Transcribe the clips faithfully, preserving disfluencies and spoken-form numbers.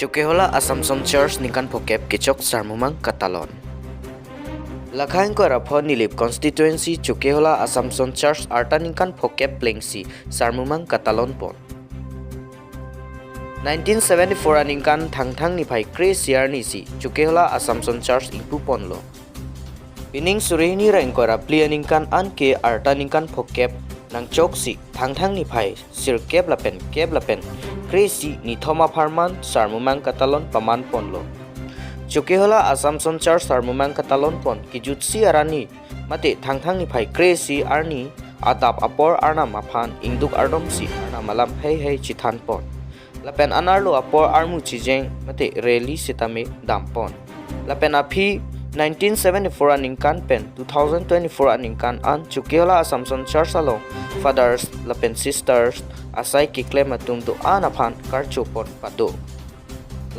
Chokihola Assumption Church ningkan phokep kechok Sarmumang Katalon. Lakha ingkoi ra pho Nilip constituency Chokihola Assumption Church arta ningkan phokep plengsi Sarmumang Katalon pon. Nineteen seventy-four aningkan Thangthang niphai kre-isi arni si Chokihola Assumption Church ingpu ponlo. Pining suri hini ra ingkoi ra phli aningkan an ke arta ningkan phokep nangchoksi Thangthang niphai sirkep lapen kep lapen kre-isi nithom apharman Sarmumang Katalon paman ponlo. Chokihola Assumption Church Sarmumang Katalon pon kejutsi arni mate Thangthang niphai kre-isi arni adap apor arnam aphan ingduk ardomsi arnam alam heihei chethan pon. Lapen anerlo apor armu chijeng mate rally sitame dam pon. Lapen aphi nineteen seventy-four aningkan pen two thousand twenty-four aningkan an Chokihola Assumption Church along fathers lapen sisters asai keklem atum do-an aphan karcho pon pado.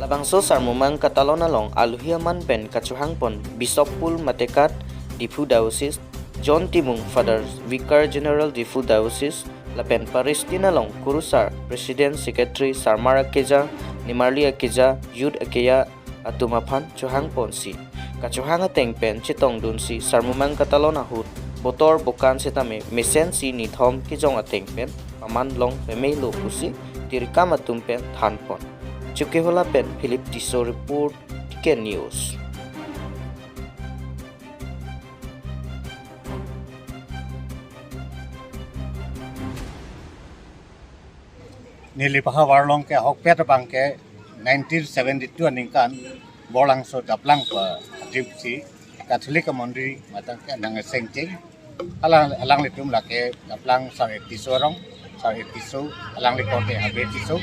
Labangso Sarmumang Katalon along aluhi aman pen kachohang pon Bishop Paul Matekat, Diphu Diocese, John Timung, Father Vicar General, Diphu Diocese, lapen Parish tin along Kurusar, President, Secretary, Sarmar akeja, Nimarli akeja, Youth akeja atum aphan chohang ponsi kachohang ateng pen chetongdunsi Sarmumang Katalon ahut botor bokan sitame mesensi nithom kejong ateng pen paman long pamelo pusi tirikam atum pen than pon. Chokihola pen Philip Tisso report, T K News. Nilip ahavar along ke ahokpet abang ke nineteen seventy-two aningkan Borlangso Daplang pa adipsi Catholic amonri matang ke nang sengcheng. Alang, alanglitum lake Daplang Sar Tisso arong, Sar Tisso, alangli korte Habe Tisso,